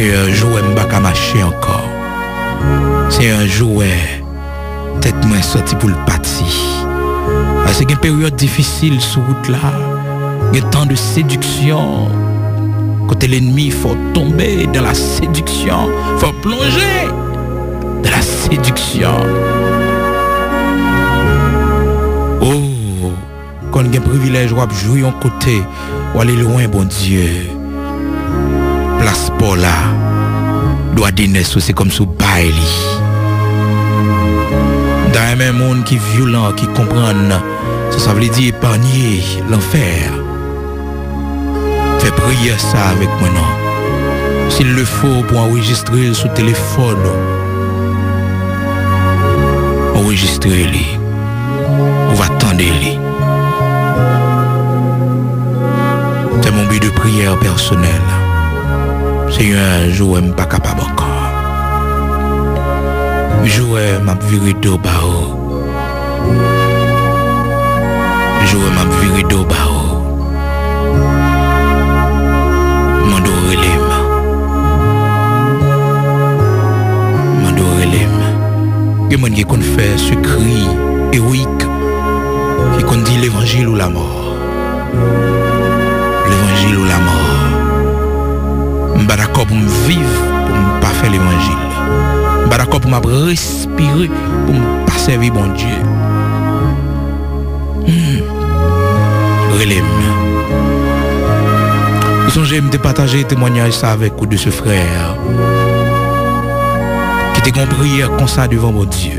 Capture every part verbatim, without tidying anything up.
Senyè, jou wè m pa ka mache ankò. Senyè, jou wè tèt mwen santi pou l pati. Paske gen peryòd difisil sou wout la. Gen tan de séduction. Kote lènmi fè w tonbe dans la séduction. Fè w plonje dans la séduction. Oh, konn gen privilèj w ap jwi yon kote, w ale lwen Bondye. Plas pa w la, dwa de nès ou se kòmsi w bay li. M ta renmen moun ki vyolan, ki konprann sa sa vle di epanye lanfè. Fè priyè sa avèk mwen non. S'il le faut pou anrejistre l sou telefòn ou, anrejistre li. Ou va tande li. Fè m yon bi de priyè pèsonèl. Senyè, jou wè m pa kapab ankò. Jou wè m ap vire do ba ou. Jou wè m ap vire do ba ou. Mande w rele m. Mande w rele m. Gen moun ki konn fè sekri ewoyik, ki konn di levanjil ou lamò. Levanjil ou lamò. M pa dakò pou m viv pou m pa fè levanjil. M pa dakò pou m ap respire pou m pa sèvi Bondye. Hmm. Rele m. Ou sonje m te pataje temwanyaj sa avèk ou de se frè ki te gen yon priyè konsa devan Bondye.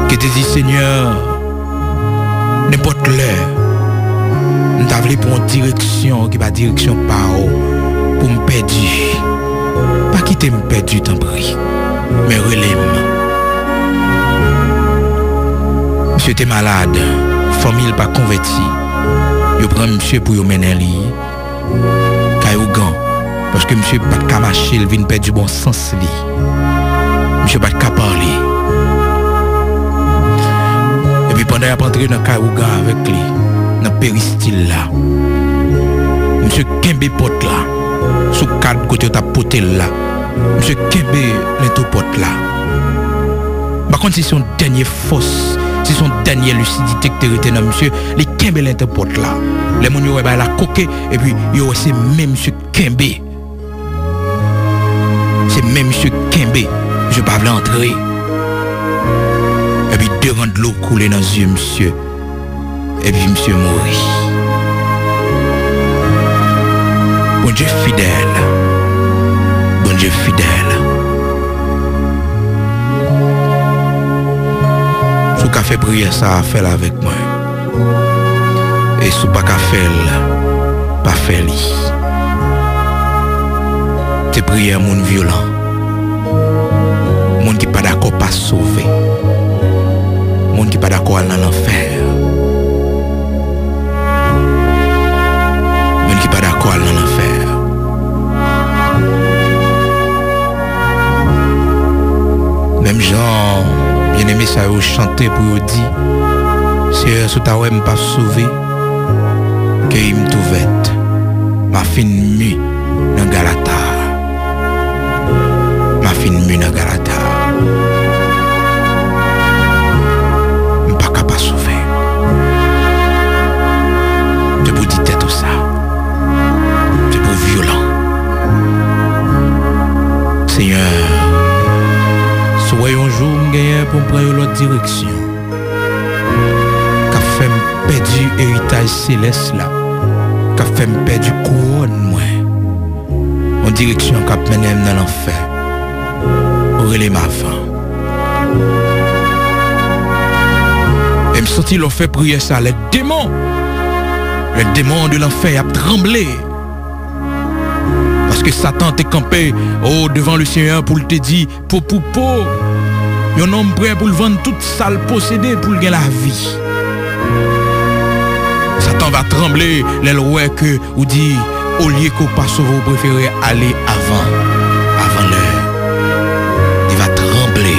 Ki te di, Senyè, nenpòt lè, m ta vle pran yon direksyon ki pa direksyon pa ou pou m pèdi. Pa kite m pèdi, tanpri, men rele m. Misye te malad, fanmi l pa konvèti. Yo pran misye pou yo mennen li kay ougan, paske misye pa t ka mache, l vin pèdi bon sans li. Misye pa t ka pale. Epi pandan y ap antre nan kay ougan avèk li, nan peristil la, misye kenbe pòt la, sou kad kote yo t ap pote l la, misye kenbe lento pòt la. M pa konn si se yon dènye fòs, si se yon dènye lisidite ki te rete nan misye, li kenbe lento pòt la. Lè moun yo wè bagay la koke, epi yo wè se men misye kenbe. Se men misye kenbe. Misye pa vle antre. Epi de ran dlo koule nan zye misye. Epi misye mouri. Bondye fidèl. Bondye fidèl. Si w ka fè priyè sa a, fè l avèk mwen. E si w pa ka fè l, pa fè li. Se priyè moun vyolan. Moun ki pa dakò pa sove. Moun ki pa dakò al nan lanfè. Moun ki pa dakò al nan lanfè. Menm jan byeneme sa yo chante pou yo di, Seyè, si w ta wè m p ap sove, keyi m tou vèt, m a fin mi nan Galata. M a fin mi nan Galata. M pa ka pa sove. Se pou di tèt ou sa. Se pou vyolan. Senyè, si w wè yon jou m genyen pou m pran yon lòt direksyon, k ap fè m pèdi eritaj selès la, k ap fè m pèdi kouwòn mwen, yon direksyon k ap mennen m nan lanfè, rele m avan. E m santi lè w fè priyè sa, les démons, les démons de l'enfer ap tranble. Paske Satan te kanpe, o, devan le Senyè pou l te di, po pou po, yon nonm prè pou l vann tout sa l posede pou l gen lavi. Satan va tranble lè l wè ke ou di, olye ke w pa sove, ou prefere ale avan, avan lè. Li va tranble.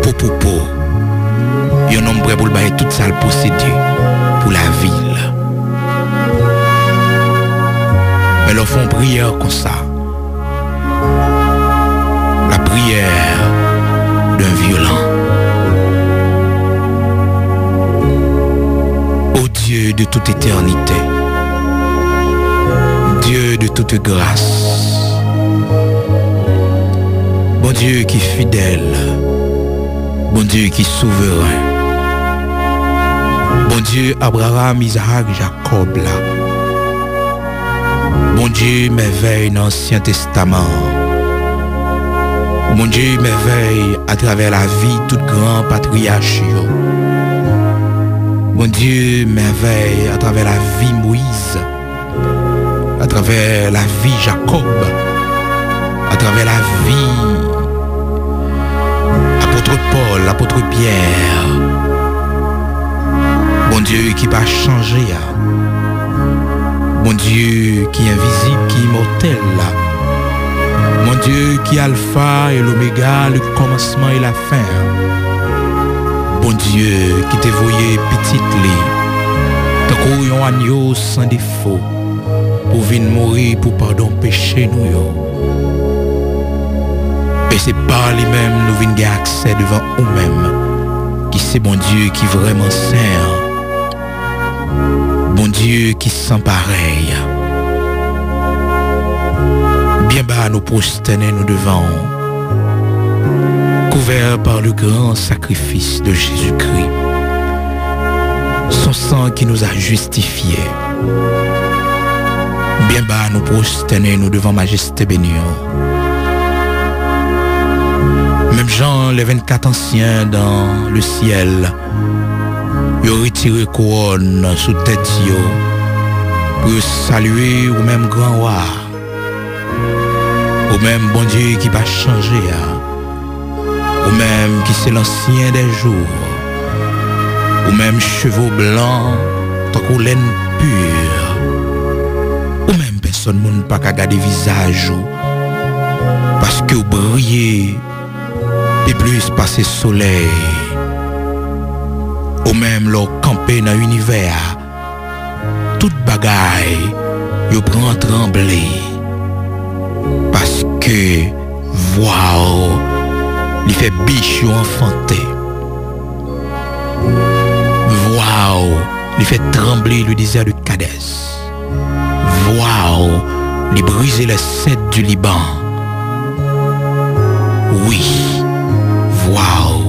Po pou po. Yon nonm prè pou l bay tout sa l posede pou lavi l. Men Lè w fè yon priyè konsa, la prière d'un violent. Ô Dieu de toute éternité, Dieu de toute grâce, Bondye ki fidèl, Bondye ki souveren, Bondye Abraram, Izak, Jakòb la, Bondye mèvèy nan Ansyen Testaman an. Bondye mèvèy atravè lavi tout gran patriyach yo. Bondye mèvèy atravè lavi Moyiz, atravè lavi Jakòb, atravè lavi apot Pòl, apot Pyè. Bondye ki pa chanje a. Bondye ki envizib, ki imòtèl la. Bondye ki Alfa e Lomega, le kòmansman e lafen an. Bondye ki te voye pitit li tankou yon anyo san defo pou vin mouri pou padon peche nou yo. E se pa li menm nou vin gen aksè devan ou menm, ki se Bondye ki vrèman sen an. Bondye ki san parèy. Byen ba nou pwostène nou devan w, couvert par le grand sacrifice de Jésus-Christ. Son sang qui nous a justifiés. Byen ba nou pwostène nou devan majeste beni w. Menm jan les vingt-quatre anciens dans le ciel, yo retire kouwòn sou tèt yo pou yo salye ou menm gran wa, ou menm Bondye ki pa chanje a, ou menm ki se l'ancien des jours, ou menm cheve w blan tankou lèn pi, ou menm pèsòn moun pa ka gade vizaj ou, paske w briye pi plis pase solèy. Ou menm lè w kanpe nan inivè a, tout bagay yo pran tranble, paske vwa w li fè bich yo anfante. Vwa w li fè tranble le désert de Kadès. Vwa w li brize les cèdres du Liban. Wi, vwa w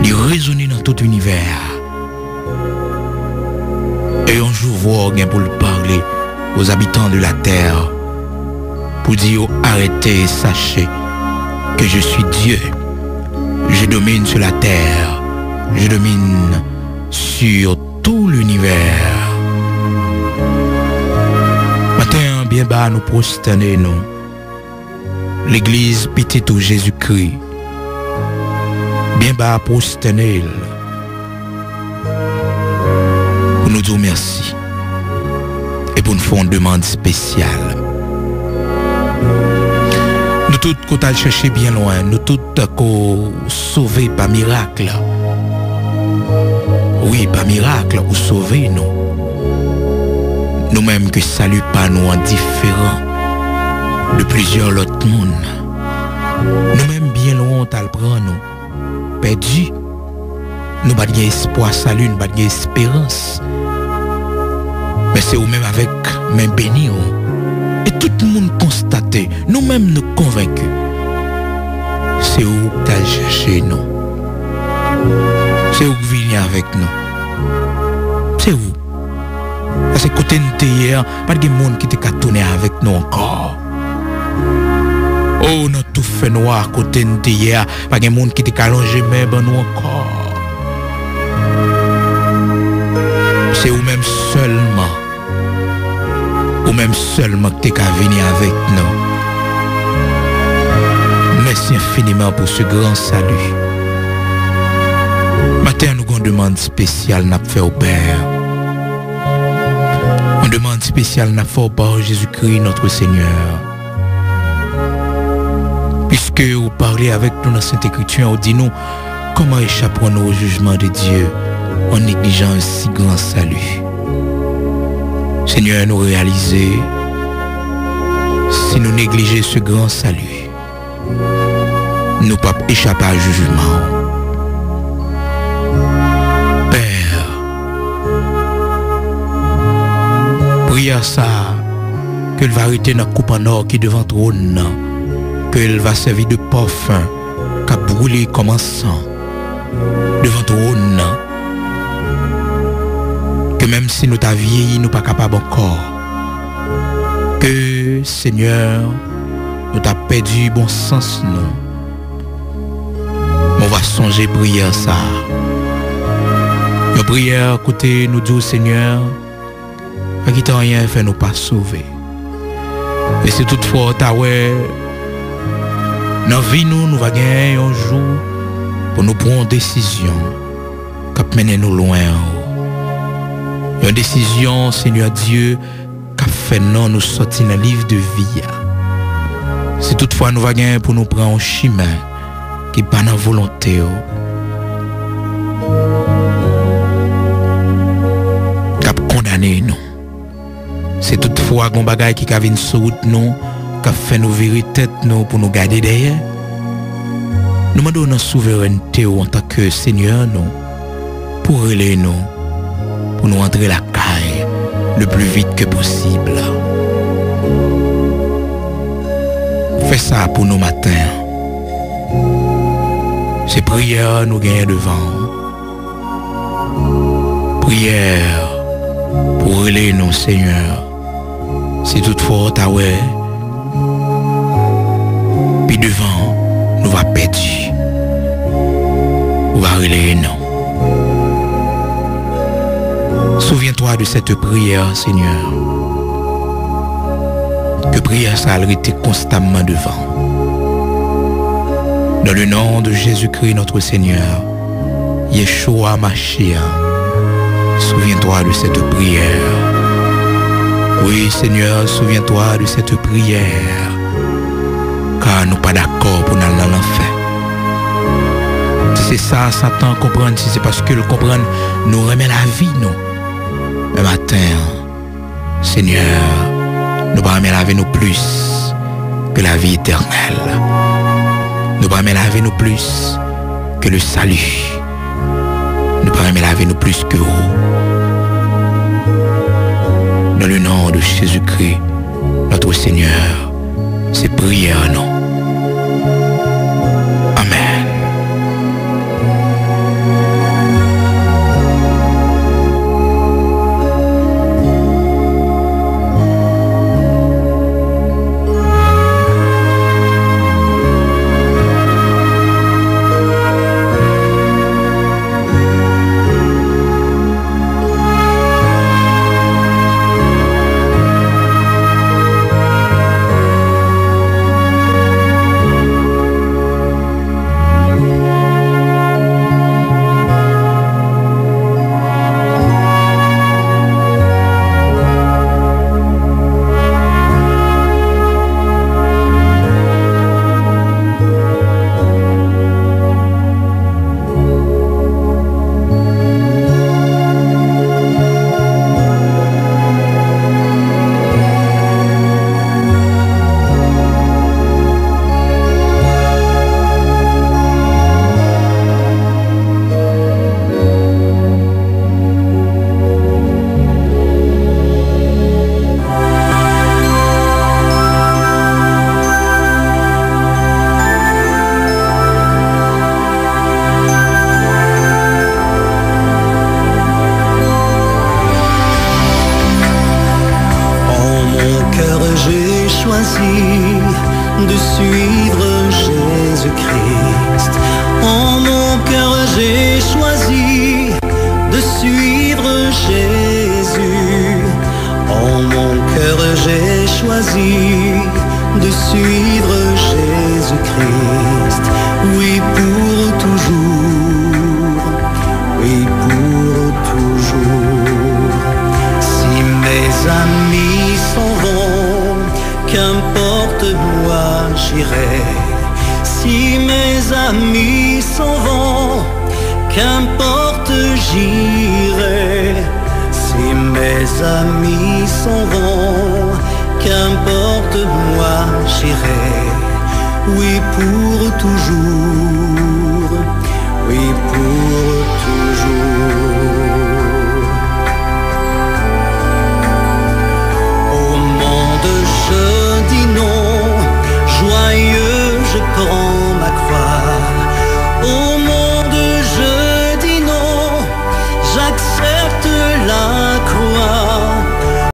li rezone nan tout inivè a. E yon jou vwa w gen pou l pale aux habitants de la terre pou di yo arete, sachez que je suis Dieu. Je domine sur la terre. Je domine sur tout l'univers. Maten an, byen ba nou pwostène nou. Legliz pitit ou Jezikri, byen ba pwostène l pou nou di w mèsi e pou n fè yon demann espesyal. Nou tout ko t al chèche byen lwen, nou tout ko sove pa mirak. Wi, pa mirak ou sove nou. Nou menm ke sali pa nou an diferan de plizyè lòt moun. Nou menm byen lwen w t al pran nou. Pèdi. Nou pa t gen espwa sali, nou pa t gen esperans. Men se ou menm avèk men beni w. E tout moun konstate, nou menm nou konvenki. Se ou k t al chèche nou. Se ou k vini avèk nou. Se ou. Paske kote n te ye a, pa t gen moun ki te ka tounen avèk nou ankò. O, nan tou fènwa kote n te ye a, pa gen moun ki te ka lonje men ban nou ankò. Se ou menm sèlman. Ou menm sèlman ki te ka vini avèk nou. Mèsi enfiniman pou se gran sali. Maten an, nou gen yon demann espesyal n ap fè w, Pè. Yon demann espesyal n ap fè w pa Jezikri, notre Seigneur. Piske ou pale avèk nou nan Sent Ekriti an, ou di nou, comment échapperons-nous au jugement de Dieu en négligeant un si grand salut? Senyè, nou reyalize Si nou neglije ce grand salut, nou p ap echape a jijman w. Pè, priyè sa a, ke l va rete nan koup an nò ki devan twòn nan, ke l va sèvi de pòfen k ap boule kòm an san devan twòn nan, ke menm si nou ta vyeyi, nou pa kapab ankò, ke, Senyè, nou ta pèdi bon sans nou. Men w va sonje priyè sa a. Yon priyè kote nou di w, Senyè, pa kite anyen fè nou pa sove. E si toutfwa w ta wè nan vi nou, nou va genyen yon jou pou nou pran yon desizyon k ap mennen nou lwen w. Yon desizyon, Senyè Dye, k ap fè non nou sòti nan liv de vi a. Si toutfwa nou va genyen pou nou pran yon chimen ki pa nan volonte w, k ap kondane nou. Si toutfwa gon bagay ki ka vin sou wout nou, k ap fè nou vire tèt nou pou nou gade dèyè, nou mande w nan souverènte w antanke Senyè nou, pou w rele nou, pou nou antre lakay le plus vite que possible. Fè sa pou nou maten an. Se priyè nou genyen devan w. Priyè pou w rele nou, Senyè. Si toutfwa w ta wè, pi devan, nou va pèdi, ou va rele non. Souviens-toi de cette prière, Seigneur. Ke priyè sa a rete konstamman devan. Dans le nom de Jésus-Christ, notre Seigneur, Yeshua Mashiach, souviens-toi de cette prière. Oui, Seigneur, souviens-toi de cette prière. Ka nou pa dakò pou n al nan lanfè. Si se sa Satan konprann, si se paske l konprann nou renmen lavi nou, men maten an, Senyè, nou pa renmen lavi nou plis ke lavi etènèl. Nou pa renmen lavi nou plis ke le salut. Nou pa renmen lavi nou plis ke ou. Dans le nom de Jésus-Christ, notre Seigneur, se priyè nou. Amèn. En mon cœur, j'ai choisi de suivre Jésus-Christ. En mon cœur, j'ai choisi de suivre Jésus. En mon cœur, j'ai choisi de suivre Jésus-Christ. Oui, pour toujours. Oui, pour toujours. Si mes amis s'en vont, qu'importe, moi j'irai. Si mes amis s'en vont, qu'importe, j'irai. Si mes amis s'en vont, Emporte-moi, j'irai, oui, pour toujours, oui, pour toujours.